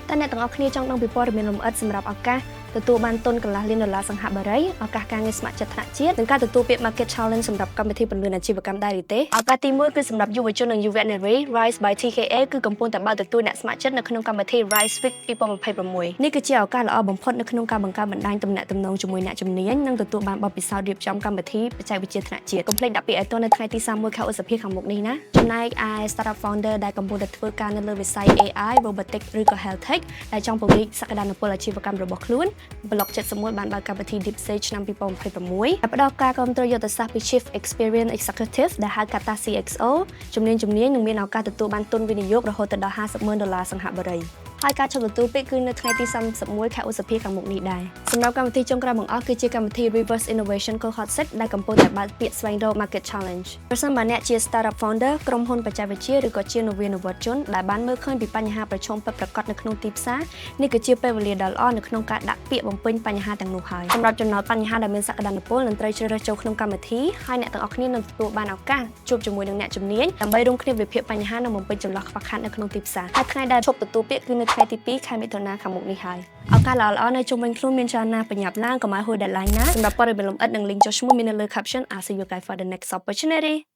តើអ្នកទាំងអស់គ្នាចង់ដឹងពីព័ត៌មានលម្អិតសម្រាប់ឱកាសទទួលបានទុនកន្លះលានដុល្លារសង្ហបុរីឱកាសការងារស្ម័គ្រចិត្តថ្នាក់ជាតិនិងការទទួលពាក្យ Market Challenge សម្រាប់កម្មវិធីពន្លឿនអាជីវកម្មដែរឬទេ?ឱកាសទី1គឺសម្រាប់យុវជននិងយុវនារី Rise by TKA គឺកំពុងតែបើកទទួលអ្នកស្ម័គ្រចិត្តនៅក្នុងកម្មវិធី Rise Week 2026នេះគឺជាឱកាសល្អបំផុតនៅក្នុងការបង្កើតបណ្ដាញទំនាក់ទំនងជាមួយអ្នកជំនាញនិងទទួលបានបទពិសោធន៍រៀបចំកម្មវិធីបច្ចេកវិទ្យាថ្នាក់ជាតិកុំភ្លេចដាក់ពាក្យឲ្យទាន់នៅថ្ងៃទី31ខែឧសភាខាងមុខនេះណា។ចំណែកឯ Startup Founder ដែលកំពុងតែធ្វើការនៅលើវិស័យ AI Robotics ឬក៏ Health Tech ដែលចង់ពង្រីកសក្តានុពលអាជីវកម្មរបស់ខ្លួន Block 71បានបើកកម្មវិធី Deep Sage ឆ្នាំ2026ដែលផ្ដល់ការគាំទ្រយុទ្ធសាស្ត្រពី Chief Experience Executive ដែលហៅកាត់ថា CXO ជំនាញជំនាញនឹងមានឱកាសទទួលបានទុនវិនិយោគរហូតដល់50ម៉ឺនដុល្លារសង្ហបុរីហើយការឈប់ទទួលពាក្យគឺនៅថ្ងៃទី31ខែឧសភាខាងមុខនេះដែរសម្រាប់កម្មវិធីចុងក្រោយបង្អស់គឺជាកម្មវិធី Reverse Innovation Cohort 6ដែលកំពុងតែបើកពាក្យស្វែងរក Market Challenge។ ប្រសិនបើអ្នកជា Startup Founder ក្រុមហ៊ុនបច្ចេកវិទ្យាឬក៏ជានវានុវត្តជនដែលបានមើលឃើញពីបញ្ហាប្រឈមពិតប្រាកដនៅក្នុងទីផ្សារនេះគឺជាពេលវេលាដ៏ល្អនៅក្នុងការដាក់ពាក្យបំពេញបញ្ហាទាំងនោះហើយសម្រាប់ចំណោទបញ្ហាដែលមានសក្តានុពលនឹងត្រូវជ្រើសរើសចូលក្នុងកម្មវិធីហើយអ្នកទាំងអស់គ្នានឹងទទួលបានឱកាសជួបជាមួយនឹងអ្នកជំនាញដើម្បីរួមគ្នាវិភាគបញ្ហានិងបំពេញចន្លោះខ្វះខាតនៅក្នុងទីផ្សារហើយថ្ងៃដែលឈប់ទទួលពាក្យគឺនៅថ្ងៃទី2ខែមិថុនាខាងមុខនេះហើយឱកាសល្អៗនៅជុំវិញខ្លួនមានច្រើនណាស់ប្រញាប់ឡើងកុំឲ្យហួស deadline ណា។សម្រាប់ព័ត៌មានលម្អិតនិង link ចុះឈ្មោះមាននៅលើ caption. I'll see you guys for the next opportunity.